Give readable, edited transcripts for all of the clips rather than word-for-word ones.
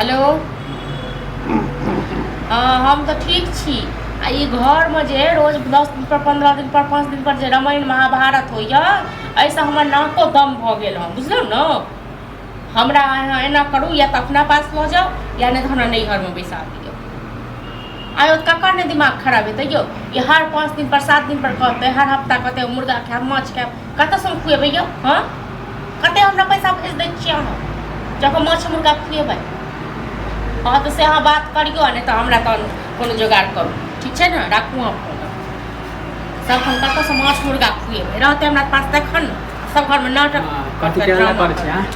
Hello. हँ, हम तऽ ठीक छी। आ ई घरमे जे रोज 10 दिनपर, 15 दिनपर, 5 दिनपर जे रामायण महाभारत होइए, एहिसँ हमर नाको दम भऽ गेल हँ, बुझलहुँ ने? हमरा अहाँ एना करू, या तऽ अपना पास लऽ जाउ या नहि तऽ हमरा नैहरमे बैसा दिअ। आयो, ककर नहि दिमाग खराब हेतै यौ? ई हर 5 दिनपर, 7 दिनपर कहतै, हर हफ्ता कहतै मुर्गा खायब, माछ खायब। कतऽसँ हम खुएबै यौ? हँ, कते हमरा पैसा भेज दै छियै अहाँ जखन माछ मुर्गा खुएबै? हँ, तऽ से अहाँ बात करियौ आ नहि तऽ हमरा तहन कोनो जोगाड़ करू। ठीक छै ने? राखू अहाँ फोन। सब हम कतऽसँ माछ मुर्गा खुएबै? रहतै हमरा पास तखन ने। सब घरमे नाटक। हँ, कथी के हल्ला करै छै, आँय?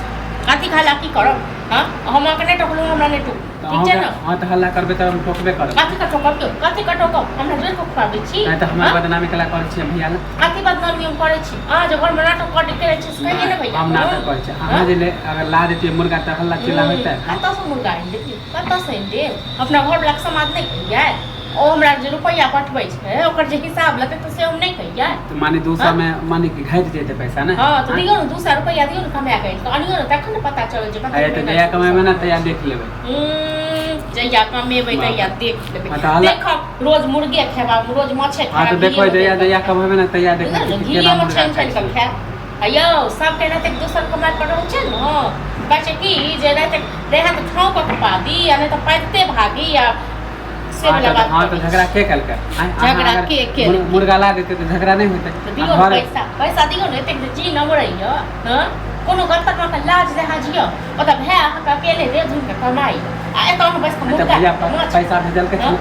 कथी खाय ला की करब? हँ, हम अहाँके नहि टोकलहुँ, हमरा नहि टोकू। तऽ ठीक छै अहाँके ने? हँ, तऽ हल्ला करबै तऽ हम टोकबे करब। कथी के टोकब यौ? कथी के टोकब? हमरा जोड़ि कऽ खुआबै छी। नहि तऽ हमरा हँ? बदनामी केला करै छियै भैया लए? कथी बदनामी हम करै छी? अहाँ जे घरमे नाटक करै करै छी से कहियै ने भैया। हम नाटक करै छी? अहाँ जे ले अगर ला देतियै मुर्गा तऽ हल्ला चिल्ला होइतै? कतऽसँ मुर्गा आनि देतियै? कतऽसँ आनि देब? अपना घरवलाके समाज नहि कहियै? ओ हमरा जे रुपैआ पठबै छै ओकर जे हिसाब लेतै तऽ से हम नहि कहियै? तऽ माने 200 मे माने कि घटि जेतै पैसा ने? हँ, तऽ दियौ ने, 200 रुपैआ दियौ ने, कमा कऽ आनि कऽ अनियौ ने, तखन ने पता चलल जे कते अरे तऽ महीना जहिया छै कमेबै ने 200। तहिया देख लेबै। जहिया कमेबै बाप तहिया रे। देख लेबै। हँ, तऽ हल्ला देखब, रोज मुर्गे खेब, रोज माछे हँ, खायब। तऽ देखबै, जहिया जहिया कमेबै ने तहिया देखबै बुझल ने? कि केना घीएमे मुर्गा छानि खाइ छानि कऽ छियै। खायब। आ यौ, सबके एनाहिते दोसर कमाइ पर रहै छै ने, कहै छै कि जे एनाहिते रहए तऽ ठाँव कऽ कऽ पाबी आ नहि तऽ पाबिते भागी आ से हँ वला तऽ बात हँ, तऽ करै झगड़ा छै। के केलकै? आँय, अहाँ झगड़ा अगर के केलकै? मुर्गा ला देतै तऽ झगड़ा नहि होइतै? तऽ आ दियौ ने घर पैसा, पैसा दियौ ने। एतेक जे जी नमरैया। हँ, कोनो गलत अहाँके लाज लिहाज यऽ? ओतऽ भाय अहाँके अकेले दे धुन के कमाइ आ एतऽ अहाँ बैस कऽ तऽ मुर्गा भैया माछ पैसा भेजलकै? हँ?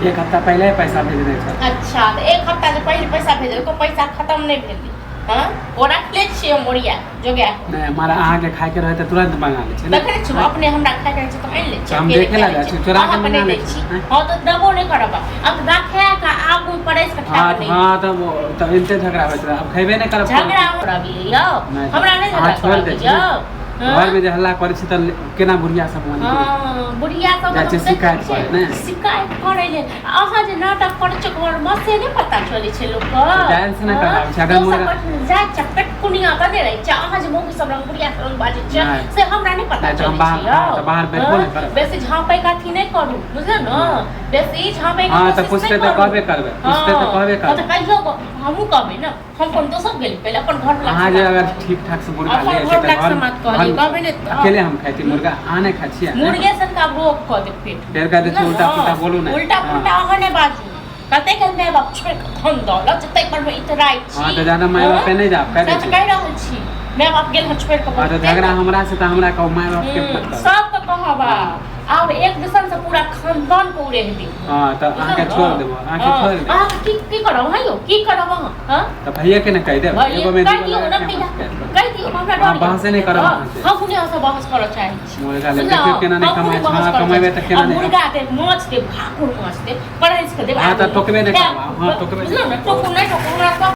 एक हफ्ता पहिले पैसा भेजने छल। अच्छा, तऽ एक हफ्ता जे पहिले पैसा भेजलकै, पैसा खतम नहि भेलै? हँ, ओ रखले छियै हम ओरिया जोगा कऽ। नहि, हमारा अहाँके खायके रहै तऽ तुरन्त मंगा लै छै ने। देखै छी, अपने हमरा खायके रहै छै तऽ आनि लै छी। तऽ हम अकेले देखे खा ला लै जाइ छी। छी, चोरा के अहाँके मंगा नहि लै दै छी। छी। आँय? हँ, तऽ देबो नहि करब। आब तऽ राखा कऽ आगू परसि कऽ हँ खाय नहि। हँ, तब एनते झगड़ा होइत रहै, आब खयबे नहि करब कोनो झगड़ा चीज। कराबी यौ? नहि तऽ हमरा नहि अहाँ झगड़ा छोड़ि दै कराबी छी यौ। ने। हँ? घरमे जे हल्ला करै छी तऽ केना बुढ़िया सब मानि हँ, बुढ़िया सब जाइ छै शिकायत करै ने? शिकायत करै ले। अहाँ जे नाटक करै छै घरमे से नहि पता चलै छै लोकके? जानि से नहि कराबै छै। अगर मुर्गा जाइ छै पेटकुनिया बने रहै छै। अहाँ जे मौगी सब रंग, बुढ़िया सब रंग बाजै छै नहि। से हमरा नहि पता नहि तऽ हम चलै बाहर छै यौ। हँ, तऽ बाहर बैठबो हँ? नहि करब। बेसी झाँपै के अथी नहि करू, बुझलहुँ ने? बेसी झाँपै के हँ, तऽ कोशिश पुछतै नहि तऽ करू। कहबे करबै, पुछतै तऽ कहबे हँ, तऽ करबै। कहियो हमहूँ कहबै ने। हम कोन दोसर गेली पहिले अपन घर वला अहाँ जे अगर ठीक ठाक से मुर्गा अपन ले घर अयतै तऽ वला के घर समाद कहलियै, घर कहबै ने तऽ- अकेले हम खाइ छी मुर्गा, अहाँ नहि खाइ छियै? मुर्गे सन का रोग कऽ देब पेट। फेर कहै छै उल्टा पुल्टा बोलू नहि। उल्टा पुल्टा अहाँ नहि बाजू। कतेक माय बाप छोड़ि कऽ धन दौलत ताहि पर मे इतराइ छी। हँ, तऽ जादा माय बाप पे नहि जायब, कहि दै से तऽ छी। कहि रहल छी, माय बाप गेल हँ छोड़ि कऽ। हँ, तऽ बहुते झगड़ा ने। हमरा से तऽ हमरा कहू, माय बाप के मत कहू। सबके कहब। आब एक दिसन से पूरा खानदान के उड़ेह दियौ। हँ, तऽ अहाँके छोड़ देबो, अहाँके छोड़ देबो। अहाँके की की करब? हँ यौ, की करब अहाँ? हँ, तऽ भैया के ने कहि देब। भैया एगो में कहि दूगो दियौ लगा ने के भैया हम शिकायत करब। कहि दियौ, हमरा अहाँ डर बहसे नहि करब अहाँ से। हम हुने अहाँसँ बहस करऽ चाहै छी। मुर्गा ले बुझलहुँ? देखियौ केना नहि हम कमाइ हुने छै। बहस हँ, करऽ कमेबै चाहै तऽ छी। केना आ नहि। मुर्गा देब, माछ देब, भाकुर माछ देब, परसि कऽ देब। हँ, तऽ आलू टोकबे नहि खायब। करब। हँ, टोकबे नहि। बुझलहुँ ने? टोकू नहि टोकू, हमरा सब